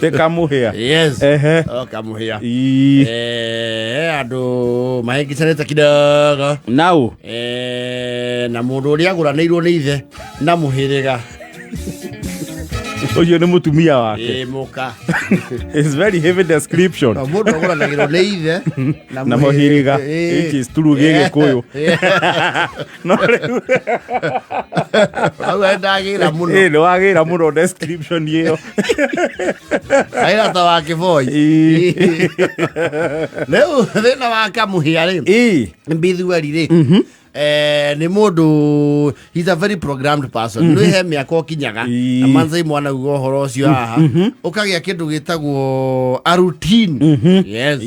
Te kamũhĩa. Yes. Ehe. O kamũhĩa. Ii. Andũ mahĩngĩcanĩte kidogo. Nau. Na mũndũ ũrĩa agũranĩirwo nĩ ithe na mũhĩrĩga. Ũcio nĩ mũtumia wake. Ĩ mũka. It's very heavy description. No, mũndũ agũranagĩrwo nĩ ithe Na mũhĩrĩga. Which is true gĩgĩkũyũ. No rĩu. Hau ndagĩra mũno. Ĩ nĩ wagĩra mũno description ĩyo. Aira ta wa kĩboi. Ĩ. Rĩu thĩna wa kamũhĩa rĩ. Ĩ. Mbithueri rĩ. Nĩ mũndũ, he's a very programmed person. Nĩ he mĩaka ũkinyaga na manzai mwana uga ũhoro ũcio haha ũkagĩa kĩndũ gĩtagwo a routine. Yes.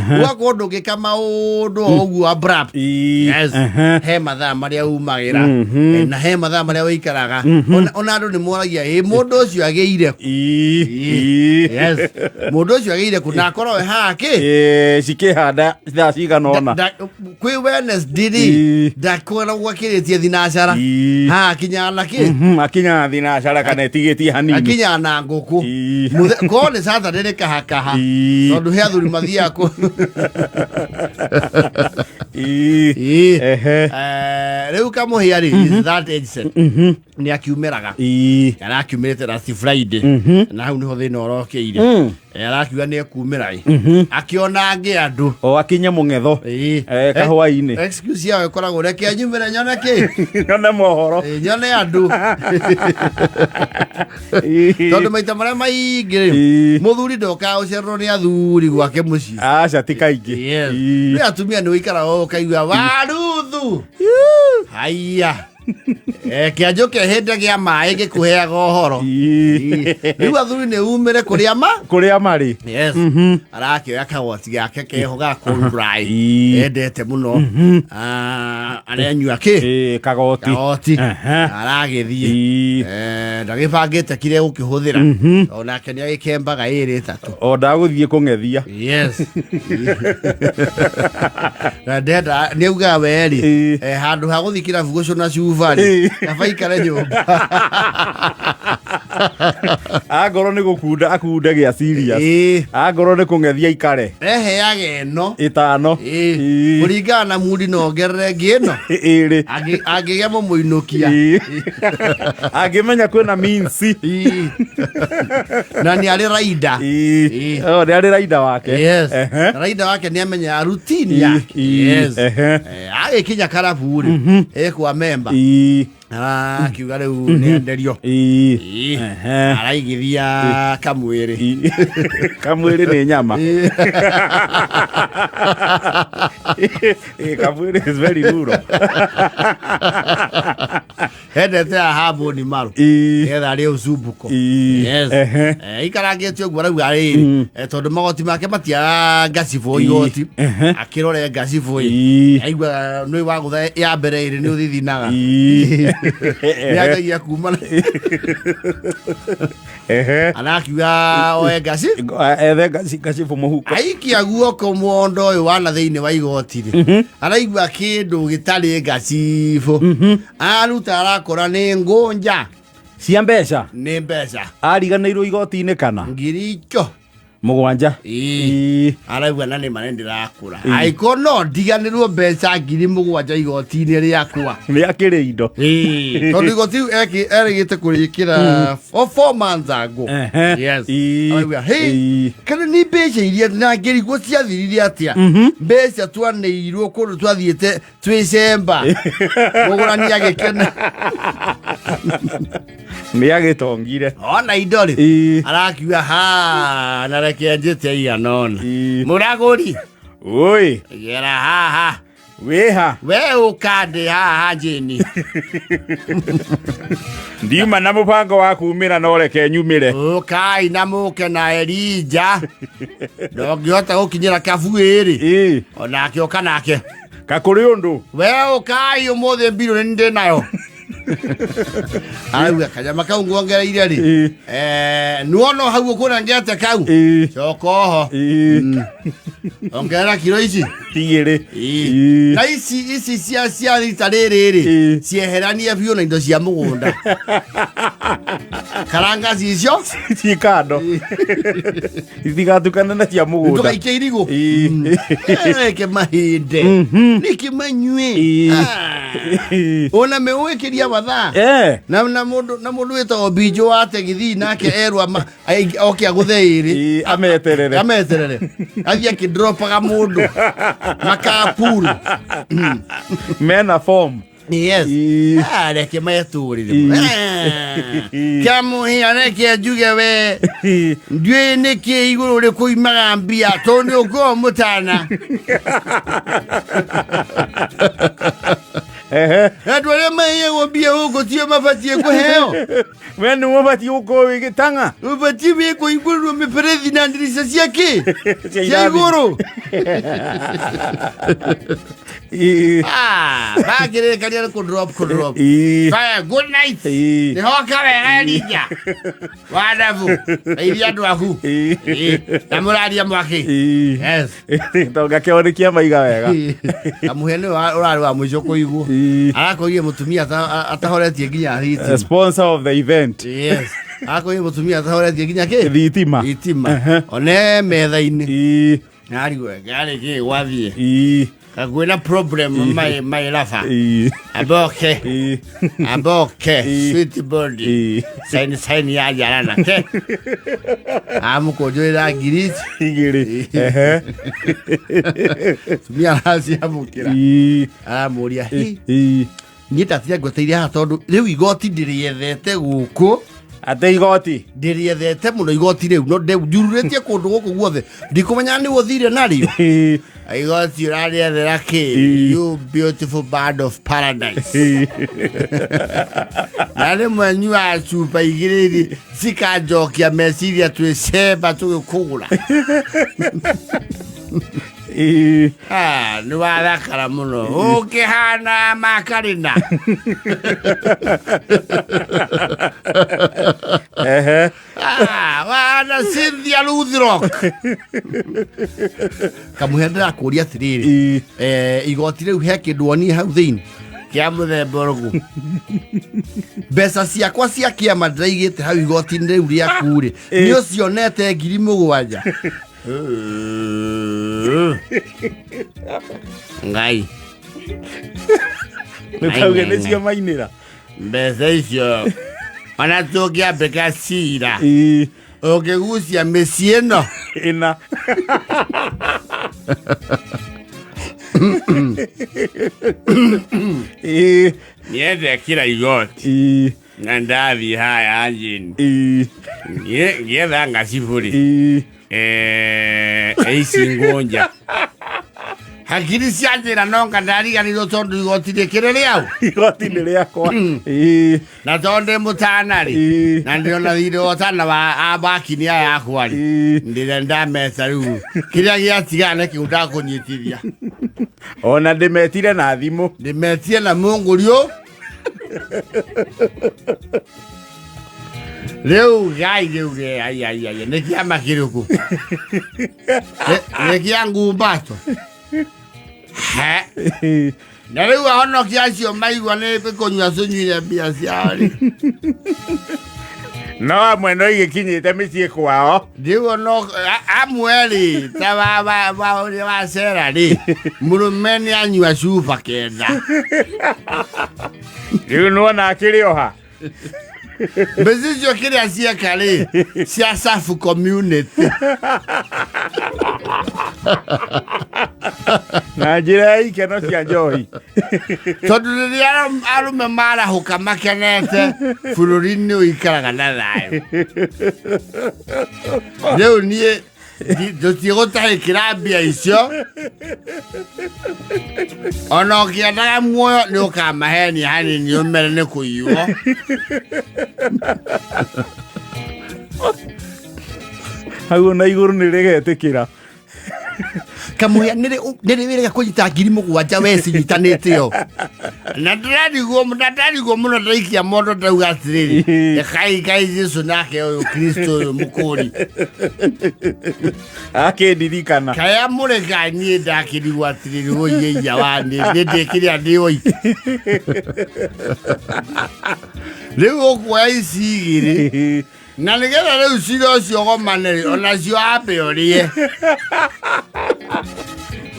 Ũgakorwo ndũngĩka maũndũ o ũguo abrupt. Yes. He mathaa marĩa umagĩra, na he mathaa marĩa ũikaraga. Ona andũ nĩ moragia, ĩ mũndũ ũcio agĩire kũ? Yes. Mũndũ ũcio agĩire kũ na akorwo we haha kĩ? Cikĩhanda thaa cigana ũna. Kwĩ Wednesday rĩ, ndakoragwo akĩrĩtie thinacara. Ha akinyaga na kĩ? Akinyaga thinacara kana ĩtigĩtie hanini. Akinyaga na ngũkũ. Korwo nĩ Saturday nĩ kahakaha. Tondũ he athuri mathiaga kũ. Ehe. Rĩu kamũhĩa rĩ, is that age set. Nĩ akiumĩraga. Arakiumĩrĩte last Friday. Na hau nĩho thĩna ũrokĩire. Arakiuga nĩ ekumĩra ĩ. Akĩona angĩ andũ. O akinye mũng'etho. Kahũa-inĩ. Excuse yao ĩkoragwo, reke nyumĩre nyone kĩ? Nyone mohoro. Nyone andũ. Tondũ maita marĩa maingĩ rĩ, mũthuri ndokaga gũcererwo nĩ athuri gwake mũciĩ. Aca, ti kaingĩ. Yes. Nĩ atumia nĩ ũikaraga ũkaigua waruthu. Haiya. Kĩanjũ kĩhĩnde gĩa maĩ gĩkũheaga ũhoro. Rĩu athuri nĩ umĩre kũrĩa ma kũrĩa marĩ. Yes. Arakĩoya kagoti gake keho ga cold dry. Endete mũno. Ah, arenyua kĩ? Kagoti. Kagoti. Aragĩthiĩ. Ndagĩbangĩte kĩrĩa gũkĩhũthĩra. Onake nĩ agĩkembaga ĩrĩ ĩtatũ. O ndagũthiĩ kũng'ethia. Yes. Na ndenda nĩ augaga werĩ, handũ ha gũthiĩ kĩrabu gũcũna cuba rĩ, kaba ikare nyũmba. Angorwo nĩ gũkunda akunde gĩa serious. Angorwo nĩ kũng'ethia ikare. Eheaga ĩno ĩtano. Kũringana na mundi no ongerere ĩngĩ ĩno ĩrĩ. Angĩgĩa mũmũinũkia. Angĩmenya kwĩna means. Na nĩ arĩ raida. Oh, nĩ arĩ raida wake. Yes. Raida wake nĩ amenyaga routine yake. Yes. Agĩkinya karabu rĩ, ekwa memba. Arakiuga rĩu nĩ enderio. Araigithia kamwĩrĩ. Kamwĩrĩ nĩ nyama. Kamwĩrĩ is very rural. Endete haha boni maru. Nĩgetha arĩe ũcumbuko. Yes. Ikarangĩte ũguo arauga rĩrĩ, tondũ magoti make matiaga ngacibũ igoti. Akĩrore ngacibũ ĩ. Aigua nĩ wagũtha ya mbere ĩrĩ nĩ ũthithinaga. Nĩ anjagia kuma. Arakiuga oe ngaci. Ethe ngacibũ mũhuko. Aikia guoko mwondo ũyũ wa na thĩinĩ wa igoti rĩ. Araigua kĩndũ gĩtarĩ ngacibũ. Aruta arakora nĩ ngũnja. Cia mbeca. Nĩ mbeca. Ariganĩirwo igoti-inĩ kana? Ngiri ico. 7. Araigua na nĩ ma nĩ ndĩrakũra. Angĩkorwo no ndiganĩrwo mbeca 7,000 igoti-inĩ rĩakwa. Nĩ akĩrĩ indo. Tondũ igoti rĩu erĩgĩte kũrĩkĩra 4 months ago. Yes. Araigua, hey, kana nĩ mbeca iria na ngĩrigwo ciathirire atĩa? Mbeca twanĩirwo kũndũ twathiĩte twĩcemba. Mũgũrani agĩkena. Nĩ agĩtongire. Ona indo rĩ, arakiuga ha na reke njĩte igana ũna. Mũragũri. Oi. Gera haha. Wĩha. We ũkandĩ haha njĩni. Ndiuma na mũbango wa kumĩra no reke nyumĩre. Ũkai na mũke na Elija. Ndũngĩhota gũkinyĩra kabu ĩrĩ. Onake ũka nake. Kakũrĩ ũndũ. We ũkai ũmũthĩ mbirũ nĩ ndĩ nayo. Arauga kanyama kau nguongereire rĩ. Ĩĩ. Nĩwona hau ũkũrengete kau. Ĩĩ. Coka oho. Ĩĩ. Ongerera kiro ici. Igĩrĩ. Ĩĩ. Ĩĩ. Na ici ici cia rita rĩrĩ rĩ Ĩĩ. cieheranie biũ na indo cia mũgũnda. Karanga cicio Ciĩ kando. Itigatukane na cia mũgũnda. ndũgaikie irigũ. Ĩĩ. Reke mahĩndĩ. Nĩkĩ manyue. Ĩĩ. Ah. Ona mewĩkĩria mathaa. Eh. Na mũndũ wĩtagwo Mbinjũ wa Tegithii nake erwo oke agũthe ĩrĩ. Ĩĩ, ameterere. Ameterere. Athiĩ akĩndropaga mũndũ. Makapuru. Mena form. Yes. Ĩĩ. Ah, reke metũrĩre. Ĩĩ. Kĩamũhĩa reke njuge we. Ndiũĩ nĩkĩ igũrũ rĩkũimaga mbia tondũ nĩ ũkorwo mũtana. Ehe. Andũ arĩa maheagwo mbia gũkũ tio mabatiĩ kũheo. We nĩ ũbatiĩ gũkorwo wĩ gĩtang'a. Ũbatiĩ wĩ kũhingũrĩrwo mĩberethi na ndirica cia kĩ? Cia Cia irathi. igũrũ. Ĩĩ. Ah, bakĩrĩkania nĩ kũ-drop kũ-drop. Ĩĩ. Fire, good night. Ĩĩ. Nĩ hoka wega Elija. Wonderful. Geithia andũ aku. Ĩĩ. Ĩĩ. Na mũraria mwaki. Ĩĩ. Yes. Tonga kĩo nĩ kĩa maiga wega. Kamũhĩa nĩwe ũrarĩ wa mũico kũigwo. Ĩĩ. Arakorire mũtumia atahoretie nginya thitima. Sponsor of the event. Yes. Arakorire mũtumia atahoretie nginya kĩ? Thitima. Thitima. Ehe. One metha-inĩ. Ĩĩ. Arigwo yarĩ kĩ gwathiĩ. Ĩĩ. Kakwĩna problem my lover. Ĩĩ. Aboke. Ĩĩ. Aboke. Ĩĩ. Sweet body. Ĩĩ. Saini saini ya jarana ke. Amũkũnjũrĩra ngiri ici. Igĩrĩ. Ehe. Tumia araciamũkĩra. Ĩĩ. Aramũria hi. Ĩĩ. Niĩ ndatira ngweteire haha tondũ rĩu igoti ndĩrĩethete gũkũ. Atĩ igoti. Ndĩrĩethete mũno igoti rĩu no njururĩtie kũndũ gũkũ guothe ndikũmenya nĩ ũthire narĩo. Ĩĩ. Igoti ũrarĩethera kĩ? Ĩĩ. You beautiful bird of paradise. Ĩĩ. Na rĩmwe nyuaga cuba igĩrĩ iria cikanjokia meciria twĩ cemba tũgĩkũgũra. Ĩĩ. Ah, nĩ wathakara mũno ũkĩhana makarĩna. Ehe. Ah, wana Cynthia Luthrock. Kamũhĩa ndĩrakũria atĩrĩrĩ. Ĩĩ. Igoti rĩu he kĩndũ wonie hau thĩinĩ kĩa mũthemba ũrĩkũ? Mbeca ciakwa cia kĩama ndĩraigĩte hau igoti-inĩ rĩu rĩaku rĩ, nĩ ũcionete 7,000. Ngai. Nĩ kauge nĩcio mainĩra. Mbeca icio ona tũngĩambĩka cira Ĩĩ. ũngĩgucia mĩciĩ ĩno Ĩna. Ĩĩ. Niendekĩra igoti Ĩĩ. na ndathiĩ haya njini Ĩĩ. ngĩetha ngacibũrĩ Ĩĩ. Ici ngũnja hakiri cia njĩra nonga ndariganĩirwo tondũ igoti rĩkĩrĩ rĩau. Igoti nĩ rĩakwa. Ĩĩ. Na tondũ ndĩ mũtana rĩ Ĩĩ. na ndĩrona thirĩ wa ũtana wa abakini aya yakwa rĩ Ĩĩ. ndĩra ndameta rĩu kĩrĩa gĩatigana nĩkĩu ndakũnyitithia. Ona ndĩmetire na thimũ. Ndĩmetie na mũngũriũ rĩu gai rĩu rĩ ai ai ai nĩ kĩama kĩrĩkũ? Nĩ kĩa ngumbato. He. Ĩĩ. Na rĩu ahonokia acio maigua nĩ kũnyua cũnyuire mbia ciao rĩ. No amwe no igĩkinyĩte mĩciĩ kwao. Rĩu no amwe rĩ ta wa ũrĩa wa cera rĩ mũrũme nĩ anyua cuba 9. Rĩu nĩwona akĩrĩ oha. Mbeca icio kĩrĩa cieka rĩ cia Safu community. Na njĩra ya ikeno cia njohi. Tondũ rĩrĩa arũme marahũka makenete bũrũri nĩ ũikaraga na thayũ. Rĩu niĩ tũtigũtahĩkĩra mbia icio ona ũkĩendaga muoyo nĩ ũkamahenia hanini ũmere nĩ kũiywo. Hau ona igũrũ nĩ rĩgetĩkĩra. Kamuhia nĩrĩ wĩrega kũnyita 7,000 we cinyitanĩte yo. Na ndĩrarigwo na ndarigwo mũno ndaikia mondo ndauga atĩrĩrĩ, kai kai Jesu nake ũyũ Kristo ũyũ mũkũri. Akĩndirikana. Kaya mũreka niĩ ndakĩrigwo atĩrĩrĩ ũiĩia wa nĩ nĩ ndĩkĩrĩa ndĩ oi. Rĩu ũkuoya ici igĩrĩ na nĩgetha rĩu cira ũcio ũgomane rĩ, onacio ambe ũrĩe.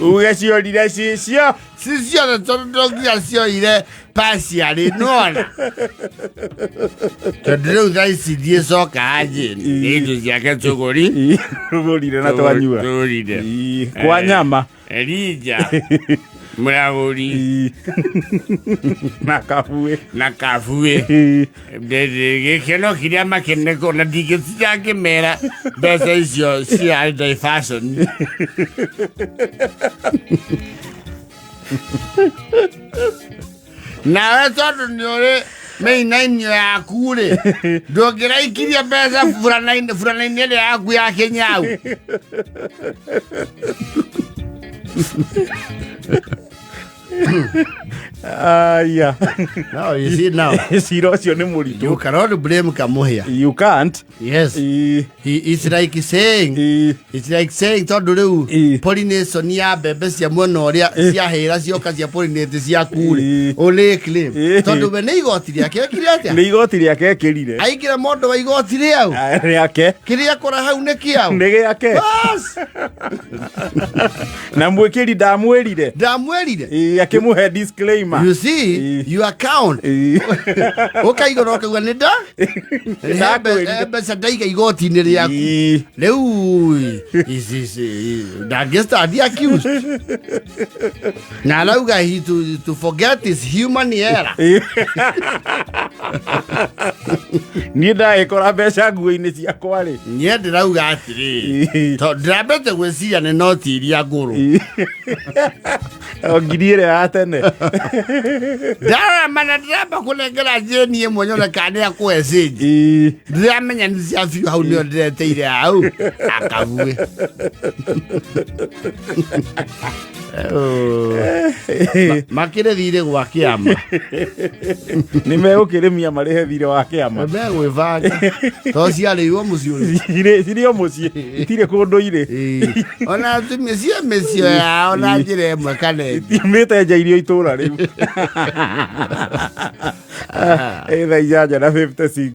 Uge ciorire cicio. Ci ciothe tondũ ndonginya cioire partially nĩwona. Tondũ rĩu thaa ici ndiĩcoka hanjĩ nĩ indo ciake tũgũri. Tũgũrire na twanyua. Tũgũrire. Ii, kwa nyama. Elija mũragũri. Ii. Na kabuĩ. Na kabuĩ. Ii. Gĩkeno kĩrĩa makeneko na ndingĩtinda ngĩmera mbeca icio ciarĩ diversion. Nawe tondũ nĩ ũrĩ mĩinainio yaku rĩ, ndũngĩraikirie mbeca burana-inĩ ĩrĩa yaku ya kĩnyau. Aya. Now you see now. Cira ũcio nĩ mũritũ. You cannot blame Kamuhia. You can't. Yes. Ii. He is like saying, Ii. it's like saying tondũ rĩu Ii. pollination ya mbembe cia mwena ũrĩa ciahĩra cioka cia pollinate ciaku rĩ, Ii. ũrĩ claim. Ii. Tondũ we nĩ igoti rĩake ekire atĩa? Nĩ igoti rĩake ekĩrire. Aingĩra mondo wa igoti rĩau. Ah, rĩake. Kĩrĩa kora hau nĩ kĩau. Nĩ gĩake. Bas! Na mwĩkĩri ndamwĩrire. Ndamwĩrire. Ii, akĩmũhe disclaimer. You see, Ii. you account. Ii. Ũkaigũra ũkauga nĩ nda? Ndakwĩrire. He mbeca ndaiga igoti-inĩ rĩaku. Ii. Rĩu ici ndangĩstand accused. Na arauga he to forget is human error. Ii. Niĩ ndagĩkora mbeca nguo-inĩ ciakwa rĩ. Niĩ ndĩrauga atĩrĩrĩ, Ii. tondũ ndĩrambĩte gwĩciria nĩ noti iria ngũrũ. Ii. O ngiri ĩrĩa ya tene. Ndarora mana ndĩramba kũnengera njĩni ĩmwe nyone kana nĩ akũhe cĩnji. Ii. Ndĩramenya nĩ cia biũ hau nĩyo ndĩreteire hau akabuĩ. Makĩrĩ thirĩ gwa kĩama. Nĩ megũkĩrĩmia marĩhe thirĩ wa kĩama. Megwĩbanga to ciarĩirwo mũciĩ ũrĩkũ. Cirĩ o mũciĩ itirĩ kũndũ irĩ. Ĩĩ. Ona atumia cia mĩciĩ yao na njĩra ĩmwe kana ĩngĩ. Itiumĩte nja irio itũra rĩu. Ĩ thaa 8:56.